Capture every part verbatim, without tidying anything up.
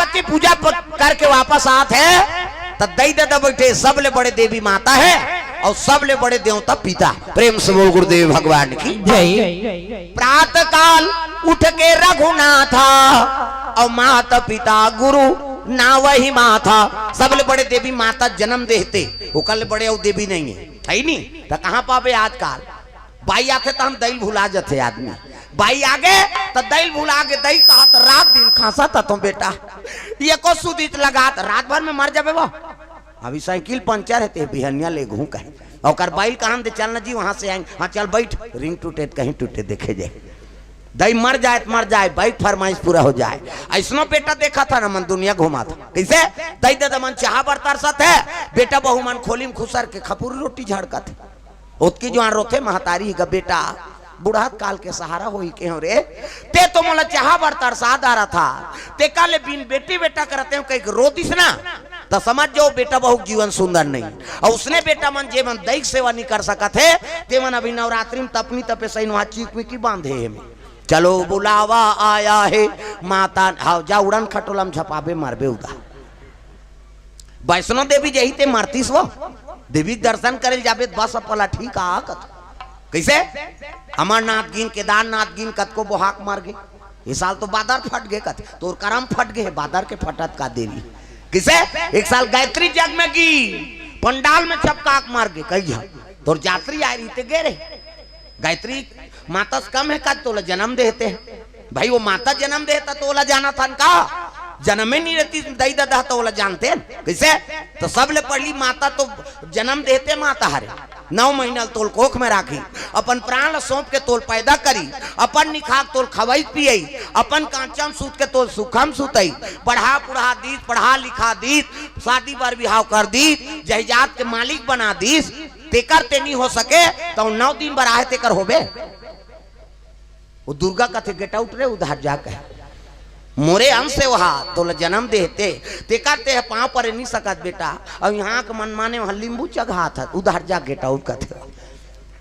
आरती पूजा प-, करके वापस आत हे, त दई ददा बइठे, सबले बड़े देवी माता हे अउ सबले बड़े देवता पिता। प्रेम से बोल गुरुदेव भगवान की। जय। प्रातः काल उठ के रघुनाथा, अउ माता पिता गुरु नावहि माथा। सबले बड़े देवी माता जनम देहते, ओकर ले बड़े अउ देवी नइ हे, हे नी? त कहाँ पाबे आजकाल? बाई आथे त हम दई ल भुला जथे आदमी। बाई आगे त दई ल भुला गे, दई कहत रात दिन खांसत हथों बेटा, एको सुदित लगात, रात भर में मर जाबे वो। अभी साइकिल पंचर हे ते बिहनिया लेगहूं कहे। ओकर बाई ल कहन दे, चल न जी वहां से आएंगे। हाँ चल बइठ, रिंग टूटे त कहीं टूटे देखे जाए। दई मर जाए त मर जाए, बाई के फरमाइश पूरा हो जाए। अइसनो बेटा देखत हन हमन दुनिया घुमात। कइसे? दई ददा मन चाहा बर तरसत हे, बेटा बहू मन खोली म खुसर के खपुरी रोटी झड़कत हे। ओतकी जुवार रोथे महतारी गा, बेटा, बुढ़त काल के सहारा होही कहेंव रे। ते तो मोला चाहा बर तरसा डारत हस, तेकर ले बिन बेटी बेटा के रतेंव कहिके रो दिस ना, त समझ जाओ बेटा बहू के जीवन सुंदर नइ। अउ उसने बेटा मन, जे मन दई के सेवा नइ कर सकत हे, ते मन अभी नवरात्रि में तपनी तपे सही नोहा चीक मिकी बांधे हे में। चलो बुलावा आया है माता, हाँ, जा उड़न खटोला में झपाबे, मरबे उदा। वैष्णो देवी जही ते मरतीस वो, देवी के दर्शन करे ल जाबे त बस पला ठीक आ कत। कइसे? अमरनाथ गिन, केदारनाथ गिन, कतको बोहाक मर गे। ए साल तो बादर फट गे कथे, तोर करम फट गे हे, बादर के फटत का देरी। कइसे? एक साल गायत्री जग में गी, पंडाल में छपकाक मर गे, कई झन तोर जात्री आय रहिते गे रे। गायत्री माता से कम हे का, तोला जनम देहते? भाई, वो माता जनम देहता त ओला जानत हन का? जनमे नइ रहती दई ददा त ओला जानते न? कइसे? त सबले पहली माता तो जनम देहते माता हरे। नौ महीना ल तोल कोख में राखी, अपन प्राण ल सौंप के तोल पैदा करी, अपन निखाक तोल खवई पियई, अपन कांचन सूत के तोल सुखम सुतई, पढ़ा पुढ़ा दीस, पढ़ा लिखा दीस, शादी बर बिहाव कर दीस, जायदाद के मालिक बना दीस। तेकर ते नइ हो सके, त नौ दिन बर आहे तेकर होबे। वो दुर्गा कथे, "Get out रे, उधार जा," कहे। मोरे अंश हे वहा, तोला जनम देहते, तेकर ते पांव परे नइ सकत बेटा। अउ इहां के मनमाने वहां लींबू चघात हस, उधार जा, get out कथे।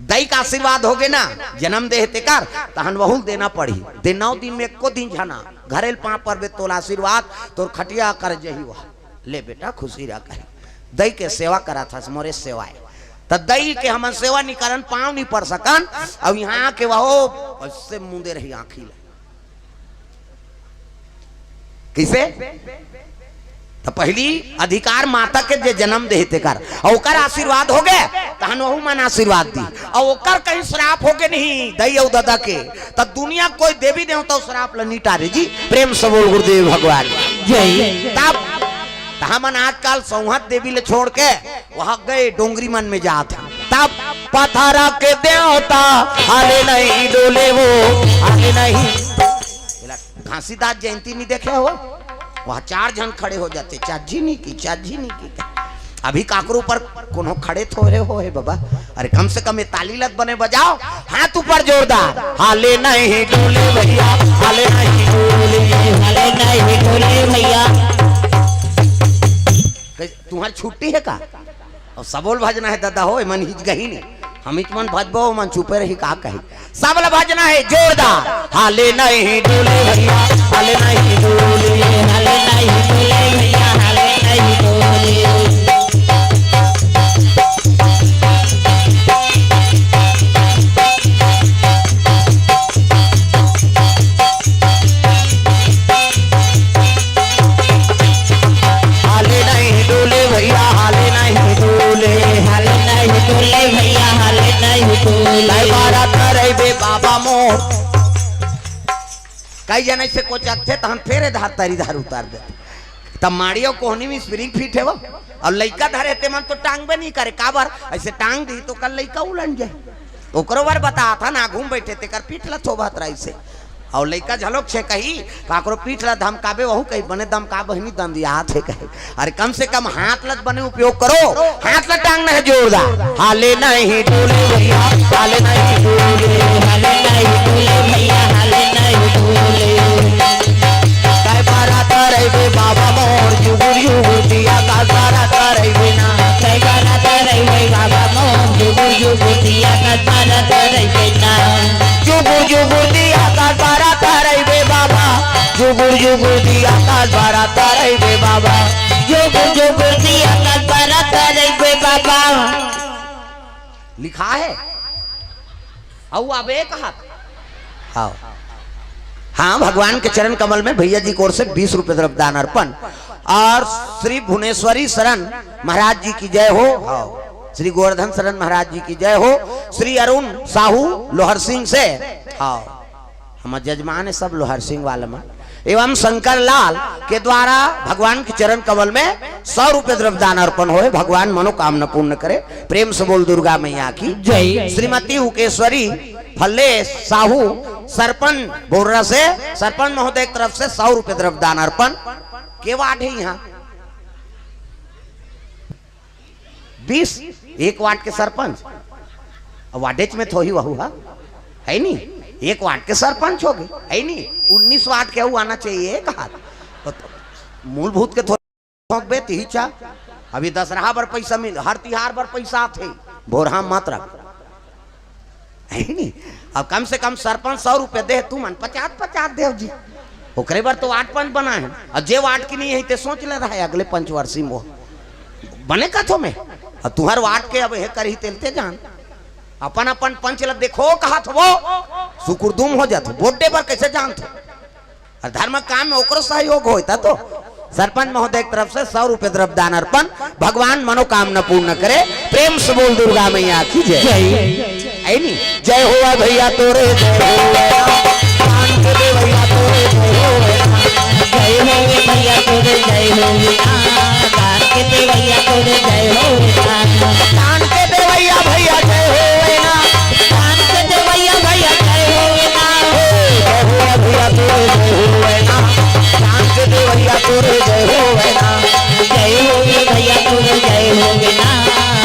दई के आशीर्वाद होगे ना, जनम देहते कर, तहन वहू ल देना पड़ही। ते नौ दिन में एको दिन झना घरे ल पांव परबे, तोला आशीर्वाद, तोर खटिया कर जही वहा। ले बेटा, खुशी रह कहे। दई के सेवा करत हस, मोरे सेवा हे। त दई के हमन सेवा नइ करन, पांव नइ पर सकन, अउ इहां के वहू अइसे मूंदे रही आंखी ला। कइसे? त पहली अधिकार माता के, जे जनम देहे तेकर, अउ ओकर आशीर्वाद होगे, तहन वहू मन आशीर्वाद दी। अउ ओकर कहीं श्राप होगे नहीं, दई अउ ददा के, त दुनिया कोई देवी देवता श्राप ल नइ टारे जी। प्रेम से बोल गुरुदेव भगवान जय। तब त हमन आजकल सौंहत देवी ल छोड़ के वहां गे डोंगरी मन में जात हन। तब पथरा के देवता हाले नहीं डोले वो, हाले नहीं। एला घासीदास जयंती नइ देखे हो? वहां चार झन खड़े हो जाते, चाची नहीं की, चाची नहीं की। अभी काकरो ऊपर कोनो खड़े थोरे हो हे बाबा। अरे कम से कम ये ताली लत बने बजाओ, हाथ ऊपर जोरदार। हाले नहीं डोले भैया, हाले नहीं डोले, हाले नहीं डोले भैया। कइसे, तुम्हारी छुट्टी हे का? अउ सबो ल भजना हे ददा हो, एमन हिच गही नहीं। हम हिच मन भजबो, ओमन चुपे रही, का कही? सब ल भजना हे जोरदार। हाले नहीं डोले भैया, हाले नहीं डोले, हाले नहीं डोले भैया, हाले नहीं डोले। हाले नहीं डोले भैया, हाले नहीं डोले, हाले नहीं डोले भैया, हाले नहीं डोले। तय बारा तरई बे बाबा मोर। कई जन अइसे कोचकथे, तहन फेर ए धार तरी धार उतार देथे। तब माड़ियो कोहनी में spring fit हे वो। अउ लइका धरे ते मन तो टांगबे नइ करे, काबर? अइसे टांग दी त ओकर लइका उलंड जाही। ओकरो बर बताथन, आघू में बइठे तेकर पीठ ल थोबत रहिसे। अउ लइका झलोक छे कही, काकरो पीठ ल धमकाबे, वहू कही, "बने धमका बहिनी, दंदियाथे," कही। अरे कम से कम हाथ ल बने उपयोग करो, हाथ ल टांगना हे जोरदार। हाले नहीं डोले भैया, हाले नहीं डोले, हाले नहीं डोले भैया, हाले नहीं डोले। काय बारा तरई बे बाबा मोर, जुगुर जुगुर दिया का बारा तरई बे ना। काय बारा तरई बे बाबा मोर, जुगुर जुगुर दिया का बारा तरई बे ना। जुगुर जुगुर दिया का बारा तरई बे बाबा, जुगुर जुगुर दिया का बारा रे बाबा, जुग जुग जिया कर बरत रे बाबा। लिखा है। अउ अब एक हाथ। हाँ। हाँ, भगवान के चरण कमल में भैया जी की ओर से बीस रुपए द्रव्य दान अर्पण। और श्री भुवनेश्वरी शरण महाराज जी की जय हो। हाँ। श्री गोवर्धन शरण महाराज जी की जय हो। श्री अरुण साहू लोहर सिंह से। हाँ। हमर जजमान है सब लोहर सिंह वाला मन। एवं शंकर लाल के द्वारा भगवान के चरण कमल में सौ रुपए द्रव्य दान अर्पण होए। भगवान मनोकामना पूर्ण करे। प्रेम से बोल दुर्गा मैया की जय। श्रीमती उकेश्वरी फल्ले साहू सरपंच बोर्रा से, सरपंच महोदय की तरफ से सौ रुपए द्रव्य दान अर्पण। के वार्ड है यहाँ? बीस। एक वार्ड के सरपंच, अब वार्डेच में थोही वहू हा, है नी? एक वार्ड के सरपंच हो गए, है नी? उन्नीस वार्ड के हु आना चाहिए एक हाथ। तो, तो मूलभूत के थोड़ी ठोंक बे तिही चा। अभी दसरहा बर पैसा मिल, हर तिहार बर पैसा आथे, भोरहा मत रख, है नी? अब कम से कम सरपंच सौ रुपए दे, तुमन पचास पचास देव जी। ओकरे बर तो वार्ड पंच बना है। अब जे वार्ड की नहीं है, ते सोच ले रहा है अगले पंचवर्षी में बने कथो में। अब तुहर वार्ड के अब हे करही तेलते जान। अपन अपन पंच ल देखो कहत हो, सुकुरदुम हो जात हो। वोट दे बर कैसे जानत हो? और धर्म काम में ओकरो सहयोग होता तो। सरपंच महोदय की तरफ से सौ रुपए द्रव्य दान अर्पण। भगवान मनोकामना पूर्ण करे। प्रेम से बोल दुर्गा मैया की जय। जय। है नी? जय हो भैया तोरे, जय हो। कान के दे भैया तोरे, जय हो। जय हो भैया तोरे, जय हो। कान के दे भैया तोरे, जय हो। कान के दे भैया, भैया जय हो ना। कान के दे भैया, भैया जय हो ना। जय हो भैया तोरे, जय हो ना। कान के दे भैया तोरे, जय हो ना। जय हो भैया तोरे, जय हो ना।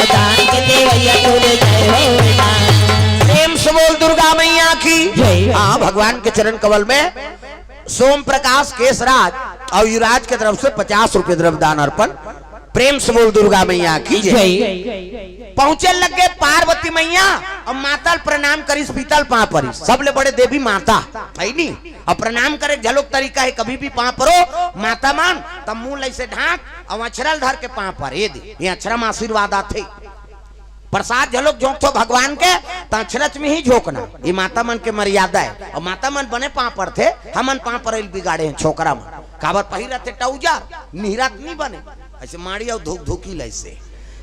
कान के दे भैया तोरे, जय हो ना। प्रेम से बोल दुर्गा मैया की। जय। हाँ, भगवान के चरण कमल में सोम प्रकाश केसराज और युवराज के तरफ से पचास रुपए द्रव्य दान अर्पण। प्रेम से बोल दुर्गा मैया की जय। जय। पहुंचे लगे पार्वती मैया और माता ल प्रणाम करिस, पीतल पांव परिस। सबले बड़े देवी माता है नी। और प्रणाम करे झलोक तरीका है, कभी भी पांव परो माता मन, तब मुंह ल ऐसे ढांक और अछरा ल धर के पांव परे दे। ये अछरा में आशीर्वाद आथे। प्रसाद झलोक झोंकथो भगवान के, त अछरच में ही झोंकना, ये माता मन के मर्यादा है। और माता मन बने पांव पड़थे, हमन पांव पड़े ल बिगाड़े हैं छोकरा मन। काबर पहिरत हे टउजर, निहरत नहीं बने, ऐसे माड़ी अउ धुक धुकी लैसे।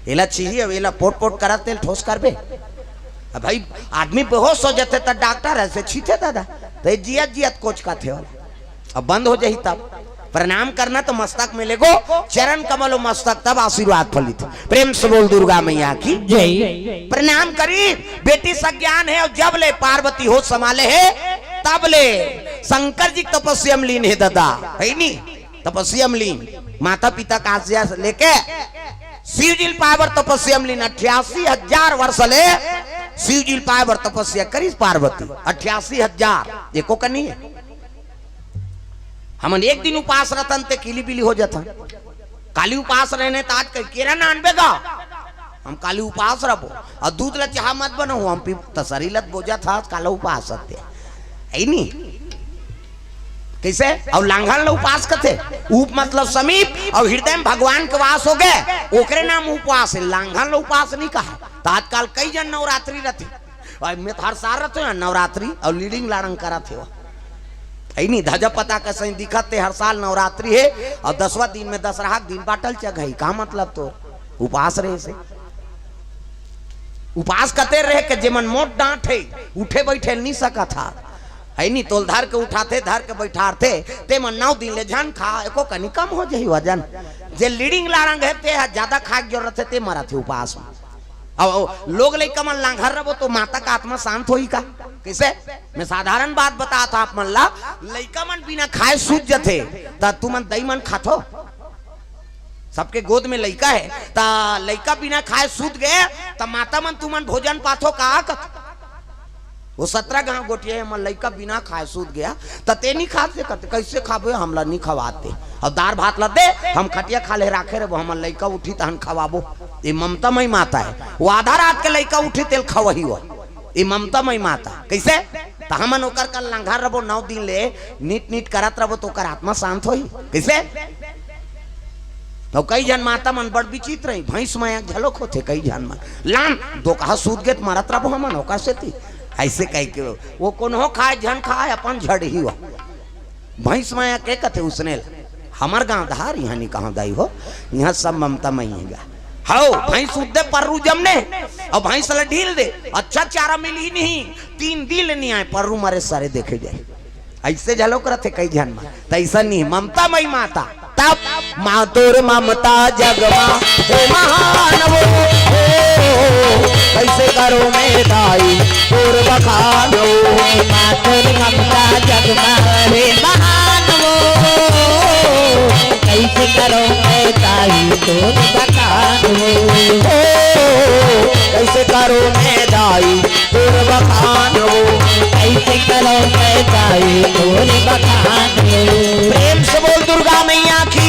एला छीही, अब एला पोट पोट करत तेल ठोस करबे। अब भाई, आदमी बेहोश हो जाथे त डॉक्टर ऐसे छीथे दादा, त जियत जियत कोच का थे वाला। अब बंद हो जाही तब। प्रणाम करना तो मस्तक में लेगो, चरण कमल हो मस्तक, तब आशीर्वाद फलित। प्रेम से बोल दुर्गा मैया की जय। प्रणाम करी, बेटी सज्ञान है, और जब ले पार्वती हो समाले है, तब ले शंकर जी तपस्या में लीन है दादा, है नी? तपस्या में लीन, माता पिता का आज्ञा से लेके शिव जी पावर तपस्या में लीन, अट्ठासी हजार वर्ष ले शिव जी पावर तपस्या करी पार्वती, अट्ठासी हजार, एको कनी है। हमन एक दिन उपास रहथन ते किली बिली हो जाथन। काली उपास रहने त आज कहीं केरा ना आनबे गा, हम काली उपास रहबो। और दूध ला चाह मत बनाओ, हम पी तसरी लत बोजा था, आज काला उपास रहते। है नी? कैसे? और लांघन ला उपास कथे। उप मतलब समीप, और हृदय में भगवान के वास हो गए, ओकरे नाम उपास है। लांघन ला उपास नहीं कहा। तो आजकल कई जन नवरात्रि रहते, और मैं तो हर साल रहते हो नवरात्रि और लीडिंग लाड़ंग करत हे। है नी, धजा पता का सही दिखत हे, हर साल नवरात्रि है और दसवां दिन में दसरहा के दिन बाटल चघई, का मतलब तो उपास रहे से। उपास कते रहे के जेमन मोट डांट है, उठे बैठे नहीं सकत हा, है नी, तोल धर के उठाथे, धर के बैठारथे, ते मन नौ दिन ले झन खा, एको कनी कम हो जाही वजन। जे लीडिंग लाड़ंग है, ते हा ज्यादा खाए के जरूरत है, ते मरत हे उपास में। अब लोग लइका मन लांघर रबो तो माता का आत्मा शांत होही का? कैसे? मैं साधारण बात बतात हंव आप मन ला, लइका मन बिना खाए सूत जथे, त तुमन दई मन खाथो? सबके गोद में लइका है, त लइका बिना खाए सूत गए, त माता मन तुमन भोजन पाथो का? कथो। वो सतरा गांव गोठिया हे, हमर लइका बिना खाए सूत गया, त ते नहीं खात हे कथे, कैसे खाबे, हमला नहीं खवात हे। और दार भात ला दे, हम खटिया खाल्हे राखे रहे, हमर लइका उठी तहन खवाबो। ये ममता मई माता है, वो आधा रात के लइका उठी तेल खवही हो। ये ममता मई माता, कैसे? त हमन ओकर कल लांघर रबो नौ दिन ले, नीट नीट करत रबो, तो ओकर आत्मा शांत होही। कैसे? तो कई झन माता मन बड़ विचित्र हे, भैंस माया घलोक होथे कई झन मन। लान, दोकहा सूत गे त मरत रबो हमन, ओकर सेती। अइसे कहिके वो कोनो खाय झन खाय, अपन झड़ही हो। भैंस माया के कथे उसने ला। हमर गांव धार इहां नी कहां दाई हो, इहां सब ममता मई हे गा। हव, भैंस उद्दे पर्रू जमने, अउ भैंस ला ढील दे, अच्छा चारा मिलही नहीं, तीन दिन ले नी आय, पर्रू मरे सारे देखे जाय। अइसे घलोक रथे कई झन मन, तइसन नी, ममता मई माता। तब माँ तोर ममता जग मा हे महान वो, हो, कइसे करो मैं दाई तोर बखान वो। माँ तोर ममता जग मा हे महान वो, कइसे करो मैं दाई तोर बखान वो। हो, कइसे करो मैं दाई तोर बखान वो। कइसे करो मैं दाई तोर बखान वो। प्रेम से बोल दुर्गा मैया की।